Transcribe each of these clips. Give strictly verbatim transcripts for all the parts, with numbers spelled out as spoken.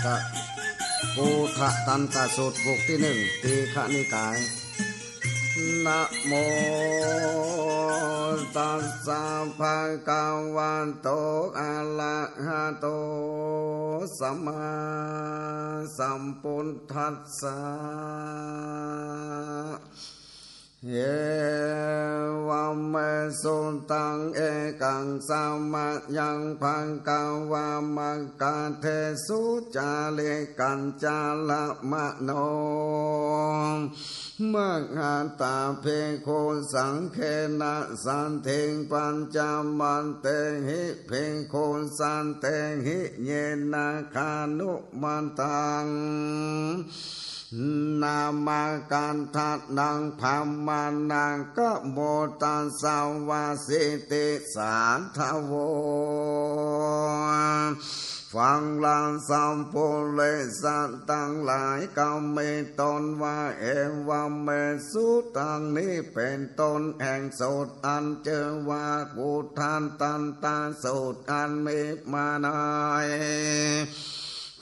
กะ กุฏฐตันตสูตรบทตี้นึ่ง ทีฆนิกาย นะโมตัสสะ ภะคะวะโต อะระหะโต สัมมาสัมพุทธัสสะ เอวะเม สุตัง เอกัง สะมะยัง ภะคะวา มัคคะเทสุ จาริกัญจาละมะโน มะหะตา ภิกขุสังเฆนะ สันติง ปัญจมัตเตหิ ภิกขุสันติง หิ เยนะ คานุมัตตัง นามะกัตถะนัง พะมะนะ กะโมตัสสะ วะสิติสาธะโว ฟังราสัมปุริสะตังหลาย กำมีต้นว่า เอวะเม สุตัง นี้เป๋นต้นแห่งสูตรอันจื้อว่า กุฏฐตันตสูตร อันมีมาใน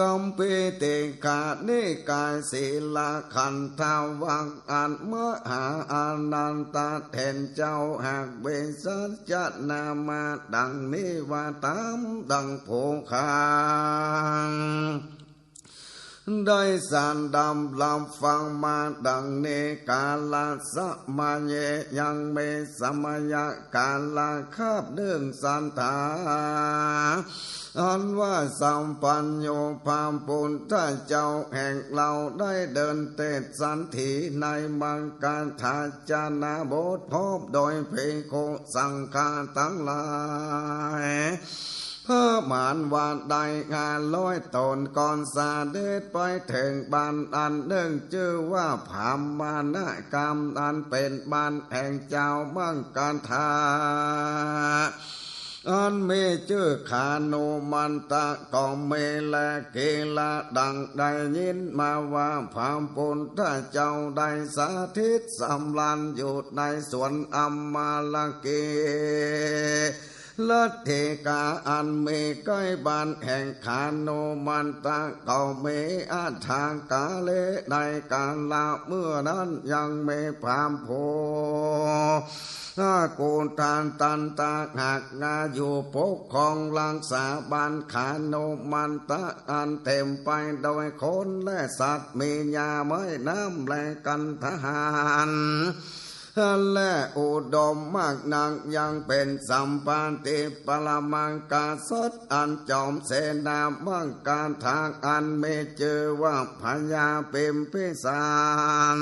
คัมภีร์ติกขนิกาย สีลขันธวรรค อันมหาอานันทะเถรเจ้า หากวิสัชนามาดังนี้ว่า ต๋ามดังผู้ข้า ได้สดับรับฟังมาดังนี้ กาละสะมะเย ยังมีสมัยกาลคาบนึ่ง สัตถา อันว่าสัพพัญญูพระพุทธเจ้าแห่งเฮาได้เดินเตศน์สันถีในมัคคาทาจนบท พร้อมโดยภิกขุสังฆาตังหลาย ประมาณว่าได้ห้าร้อยต๋น ก่อนเสด็จไปเถิงบ้านอันนึ่งจื้อว่าพาหมณคาม อันเป๋นบ้านแห่งจาวมัคคาทา อันมีจื้อคานุมัตตะก็มีแล กีฬาดังได้ยินมาว่าพระพุทธเจ้าได้สถิตสำราญอยู่ในสวนอมรกี รัตถิกา อันมีใก้บ้านแห่งคานุมัตตะ ก็มี อัฏฐกาเล ในกาละเมื่อนั้นยังมีพราหมณ์ผู้ กุฏฐตันตะ หากอยู่ปกครองรักษาบ้านคานุมัตตะ อันเต๋มไปโดยคนและสัตว์ มีหญ้าไม้น้ำและคันธหาร และอุดมมากนัก ยังเป๋นสัมปติปรมากษัตริย์ อันจอมเสนามัคคาทา อันมีจื้อว่าพญาพิมพิสาร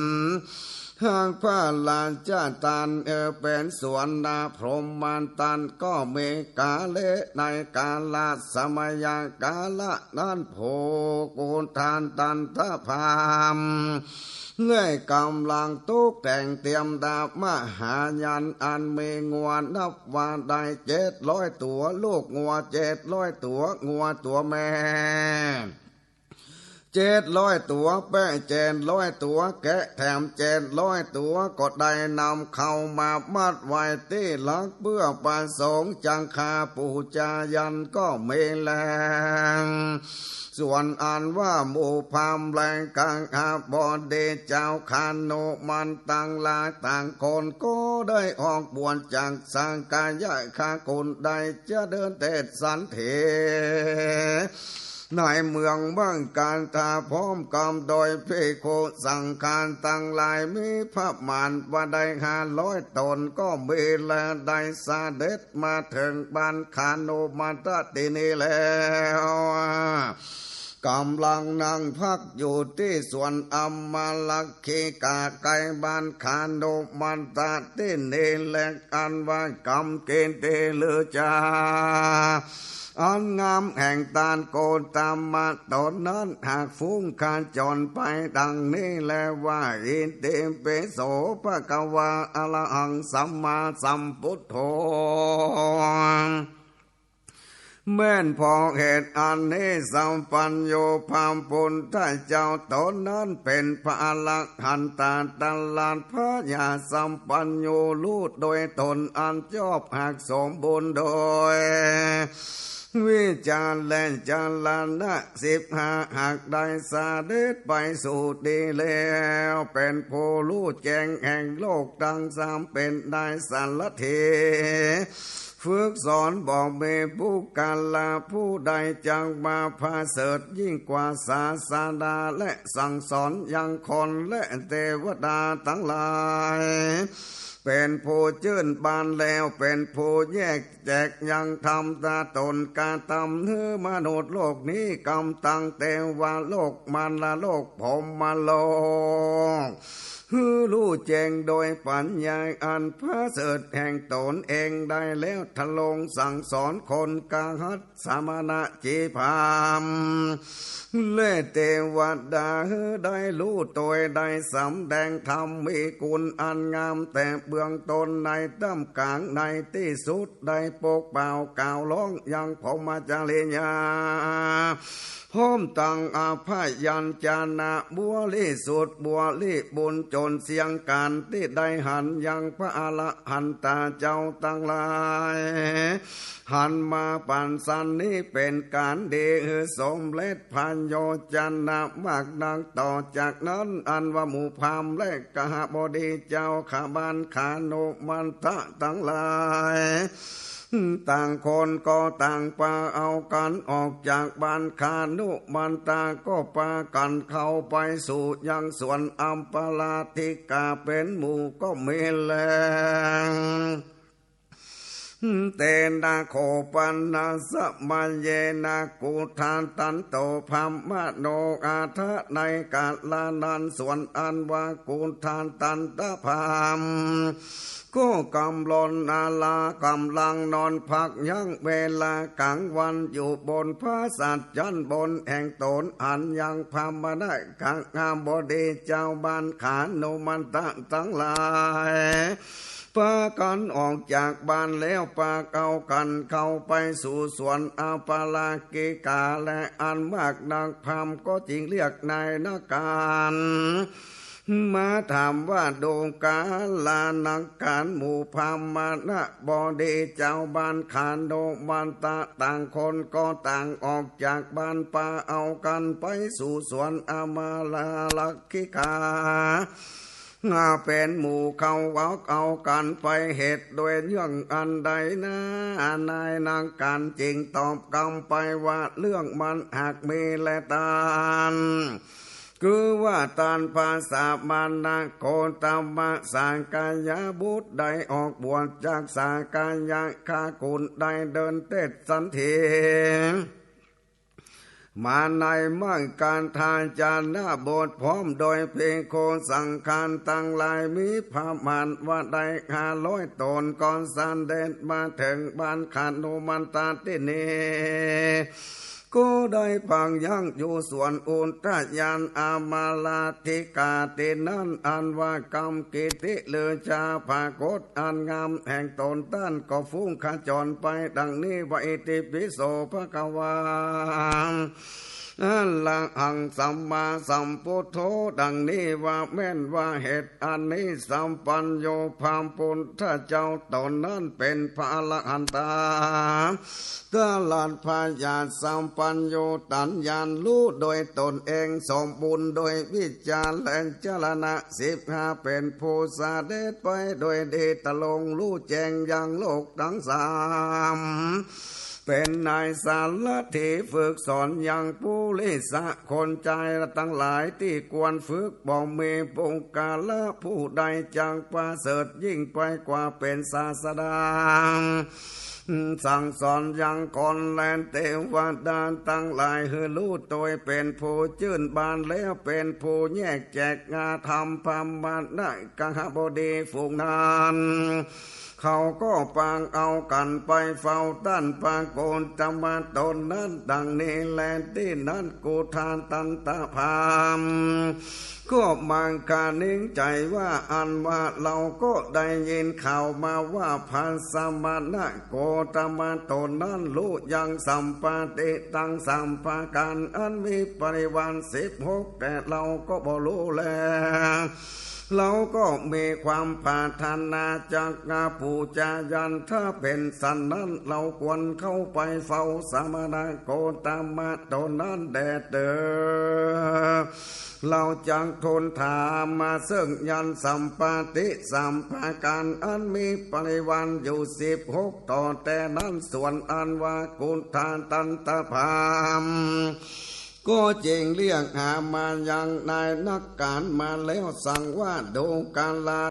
หากพระราชทาน เออ เป๋นสวนนพรหมทัต ก็มีกาเล ในกาละสมัยกาละนั้น ผู้กุฏฐตันตพราหมณ์ ได้ก๋ำลังตกแต่งเตรียมดาบมหายันต์ อันมีงัวนับว่าได้เจ็ดร้อยตั๋ว ลูกงัวเจ็ดร้อยตั๋ว งัวตั๋วแม่เจ็ดร้อยตั๋ว แปะเจ็ดร้อยตั๋ว แกะแถมเจ็ดร้อยตั๋ว ก็ได้นำเข้ามามัดไว้ตี้หลัก เปื้อประสงค์จักฆ่าปู๋จายันต์ก็มีแล ส่วนอันว่าหมู่พราหมณ์และกหบดีเจ้าคานุมัตตังหลายต่างคน ก็ได้ออกบวชจากสักยะคาคุณ ได้เจริญเตศน์สันถีในเมืองมัคคาทา พร้อมกับโดยภิกขุสังฆาตังหลาย มีประมาณว่าได้ห้าร้อยต๋นก็มีแล ได้เสด็จมาเถิงบ้านคานุมัตตะตี้นี้แล้ว ก๋ำลังนั่งพักอยู่ตี้สวนอมรกิกา ใก้บ้านคานุมัตตะตี้นี้แล อันว่ากำกิตติฤจฉาอันงามแห่งต้านโคตมะต๋นนั้น หากฝูงขจรไปดังนี้แลว่า อิติปิโสภะคะวา อะระหังสัมมาสัมพุทโธ ภ แม่นเพราะเหตุอันนี้สัมปัญญูพระปุทธเจ้าต๋นนั้นเป๋นพระอรหันตาตลาดพญาสัมปัญญูฮู้โดยต๋นอันจอบหากสมบูรณ์โดย วิชชาและจรณะสิบห้าหากได้เสด็จไปสู่ดีแล้ว เป๋นผู้ฮู้แจ้งแห่งโลกตังสาม เป๋นได้สารถี ฝึกสอนบ่มีบุคคละผู้ใดจักมาประเสริฐยิ่งกว่าศาสดา และสั่งสอนยังคนและเตวดาตังหลาย เป๋นผู้จื้นบานแล้ว เป๋นผู้แยกแจกยังธรรม ต๋นกระตำหื้อมนุษย์โลกนี้กำตังเตวโลก มารโลก พรหมโลก หื้อฮู้แจ้งโดยปัญญาอันประเสริฐแห่งต๋นเองได้แล้ว ทรงสั่งสอนคนกฤหัสถ์ สมณะ ชีพราหมณ์ และเตวดาหื้อได้ฮู้โดยได้สำแดงธรรมมีคุณอันงาม แต่เบื้องต้นในต้ามก๋างในตี้สุด ได้ปกเป่ากล่าวฮ้องยังพรหมจริยา พร้อมตังอพยัญชนะบริสุทธิ์บริบูรณ์จ๋นเสี้ยงก๋านตี้ได้หันยังพระอรหันตาเจ้าตังหลาย หันมาปั๋นสันนี้เป๋นก๋านดีหื้อสมเร็จผะโยจนะมากนัก ต่อจากนั้นอันว่าหมู่พราหมณ์และกฤหบดีเจ้าข้าบ้านคานุมันทะตังหลาย ต่างคนก็ต่างปาเอากั๋นออกจากบ้านคานุมันทะ ก็ปากั๋นเข้าไปสู่ยังสวนอัปปาราชิกาเป๋นหมู่ก็มีแล เตนะโขปะนะสะมะเยนะ กุฏฐะตันโต พรหมโน อาทะ ในกาละนั้นสวนอันว่ากุฏฐะตันตพราหมณ์ ก็กำลนอาลา ก๋ำลังนอนพักยั้งเวลากลางวันอยู่บนผาสัตว์ชั้นบนแห่งต๋น อันยังพรหมนะกฤหบดีเจ้าบ้านคานุมันทะตังหลาย ปากั๋นออกจากบ้านแล้วปาเอากั๋นเข้าไปสู่สวนอัปปาราชิกา และอันมากนักพราหมณ์ก็จึงเรียกนายนักก๋าน มาถามว่า ดูกรานักก๋านหมู่พราหมณบดีเจ้าบ้านคานุมันทะ ต่างคนก็ต่างออกจากบ้านปาเอากั๋นไปสู่สวนอัปปาราชิกา เป๋นหมู่เข้าวักเอากั๋นไปเหตุด้วยเยื่องอันใดนา นายนักก๋านจึงตอบกำไปว่า เยื่องมันหากมีแลต้าน คือว่าต้านพระสมณะโคตมะ สักกายบุตรได้ออกบวชจากสักกายะคากุล ได้เดินเตสสันถี มาในมัคคาทาจารบทพร้อมโดยภิกขุสังฆาตังหลาย มีประมาณว่าได้ห้าร้อยต๋น ก็เสด็จมาเถิงบ้านคานุมันทะตี้นี้ ก็ได้พักยั้งอยู่สวนอุทยานอัปปาราชิกาตี้นั้น อันว่ากำกิตติฤๅชาผกตอันงามแห่งต๋น ต้านก็ฟุ้งขจรไปดังนี้ว่า อิติปิโสภะคะวา อะระหังสัมมาสัมพุทโธ ดังนี้ว่า แม่นว่าเหตุอันนี้สัมปัญญูพระปุทธเจ้าต๋นนั้นเป๋นพระอรหันตา ตลาดพญาสัมปัญญูตัญญาณฮู้โดยต๋นเองสมบูรณ์โดยวิชชาและจรณะสิบห้า เป๋นผู้เสด็จไปโดยดีตรงฮู้แจ้งยังโลกตังสาม เป๋นนายสารถีฝึกสอนยังปุริสะคนจายตังหลายตี้ควรฝึก บ่มีบุคคละผู้ใดจักประเสริฐยิ่งไปกว่าเป๋นศาสดา สั่งสอนยังคนและเตวดาตังหลายหื้อฮู้โตยเป๋นผู้จื้นบานแล้วเป๋นผู้แยกแจกงาธรรมพรหมนะกหบดีฝูงนั้น เขาก็ปางเอากั๋นไปเฝ้าต้านพระโคตมะต๋นนั้นดังนี้แล ตี้นั้นกุฏาตันตพราหมณ์ก็มาคะนึงใจ๋ว่า อันว่าเฮาก็ได้ยินข่าวมาว่า พระสมณะโคตมะต๋นนั้นลุยังสัมปติตังสามประก๋าน อันมีปริวารสิบหก แต่เฮาก็บ่ฮู้แล เฮาก็มีความปรารถนาจักจะปู๋จายัน ถ้าเป๋นสันนั้น เฮาควรเข้าไปเฝ้าสมณะโคตมะต๋นนั้นแด่เต๋อ เฮาจักทูลถามมาเซิ่งยันสัมปติสามประก๋าน อันมีปริวารอยู่สิบหก ต่อแต่นั้น ส่วนอันว่ากุฏาตันตพราหมณ์ก็จึงเรียกหามายังนายนักก๋านมาแล้ว สั่งว่า ดูกรา